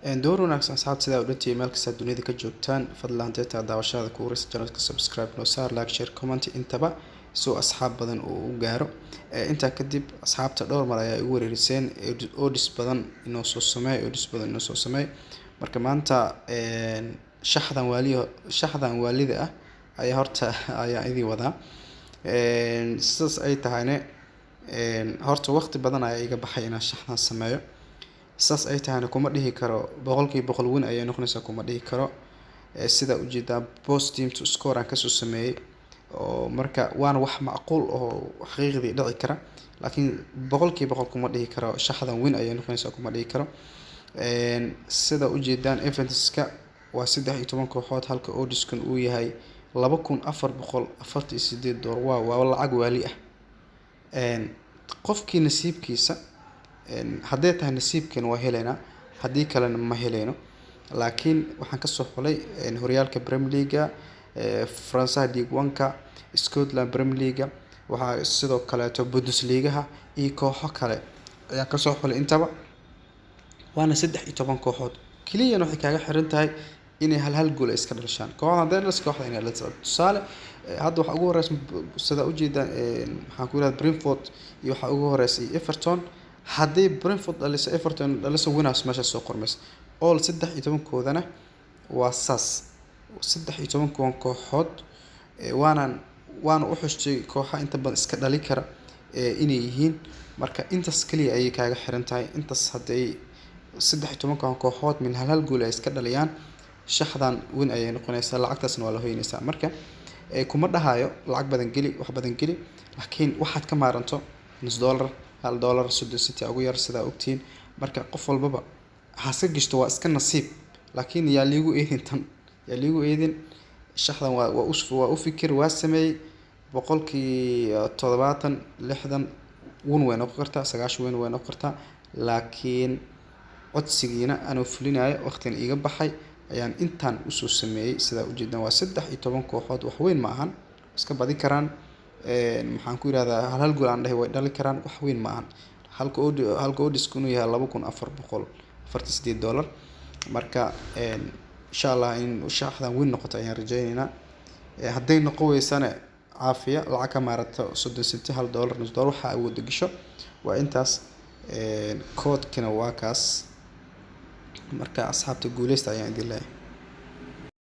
Door wanaagsan, asxaabta. Sidaa u dhantihiin, meel kasta dunida ka joogtaan, fadlan hadee taa daawashada ku horeysa channelka, subscribe noo saar, like, share, comment intaba, si uu asxaab badan uu u gaaro. Intaa kadib, asxaabta dhowr mar ayaa igu wareeriseen odds badan inoo soo sameey, odds badan inoo soo sameey. Marka maanta shaxdan waaliyo, shaxdan waalida ah ayaa horta ayaa idin wadaa. Sidaas ay tahayne, horta waqti badan ayaa iga baxay inaan shaxdan sameeyo. Saas ay tahayna, kuma dhihi karo 100% win ayay noqonaysaa, kuma dhihi karo. Sida ujeedaa, both team to score aan kasoo sameeyey oo marka waana wax macquul oo xaqiiqdii dhici kara, laakiin 100% kuma dhihi karo shaxdan win ayay noqonaysaa, kuma dhihi karo. Sida ujeedaan, eventska waa 13 kooxood, halka oddskan uu yahay $2,448. Waa lacag waali ah. Qofkii nasiibkiisa hadday tahay, nasiibkeena waa heleynaa, haddii kalena ma heleyno. Laakiin waxaan kasoo xulay horyaalka Premier League, Faransaha Ligue 1-ka, Scotland Premier League, waxaa sidoo kaleeto Bundesligaha iyo kooxo kale ayaan kasoo xulay intaba, waana 13 kooxood. Keliyana waxay kaaga xiran tahay inay hal hal gool ay iska dhalishaan kooxda. Hadday dhaliso, kooxda inay dhaliso. Tusaale, hadda waxaa ugu horeysa, sida ujeedaan, maxaan ku yirahdaa, Brentford iyo waxaa ugu horeysa iyo Everton. Hadday Brentford dhaliso, Everton dhaliso, winners meeshaas soo qormaysa. All 13-koodana waa saas, 13-kan kooxood. Waana u xushtay kooxaha inta badan iska dhali kara inay yihiin. Marka intaas kaliya ayay kaaga xiran tahay. Intaas hadday 13-kan kooxood min hal hal gool ay iska dhaliyaan, shaxdan win ayay noqonaysaa, lacagtaasna waa la hoynaysaa. Marka kuma dhahayo lacag badan geli, wax badan geli, laakiin waxaad ka maaranto nus dollar, $1, 30 centi ugu yar, sidaa ogtihiin. Marka qof walbaba haska gishto, waa iska nasiib. Laakiin yaa liigu eedin tan, yaa liigu eedin. Shaxdan waa u fikir, waa sameeyey. 70%, 60 win way noqon kartaa, 90 win way noqon kartaa. Laakiin codsigiina anoo fulinayo, waqtigan iiga baxay ayaan intaan usoo sameeyey. Sidaa ujeedaan, waa 13 kooxood, wax weyn ma ahan, iska badi karaan. Maxaan ku yirahdaa, hal hal gool aan dhahay way dhali karaan, wax weyn ma ahan. Halka oddsku inuu yahay $2,448. Marka insha Allah in shaxdan win noqoto ayaan rajeyneynaa. Hadday noqon weysana, caafiya, lacag ka maarato 30 centi, $1, nus dollar, waxaa awooda gasho. Waa intaas, koodkina waa kaas. Marka asxaabta, guuleysta ayaan idin leeyahay.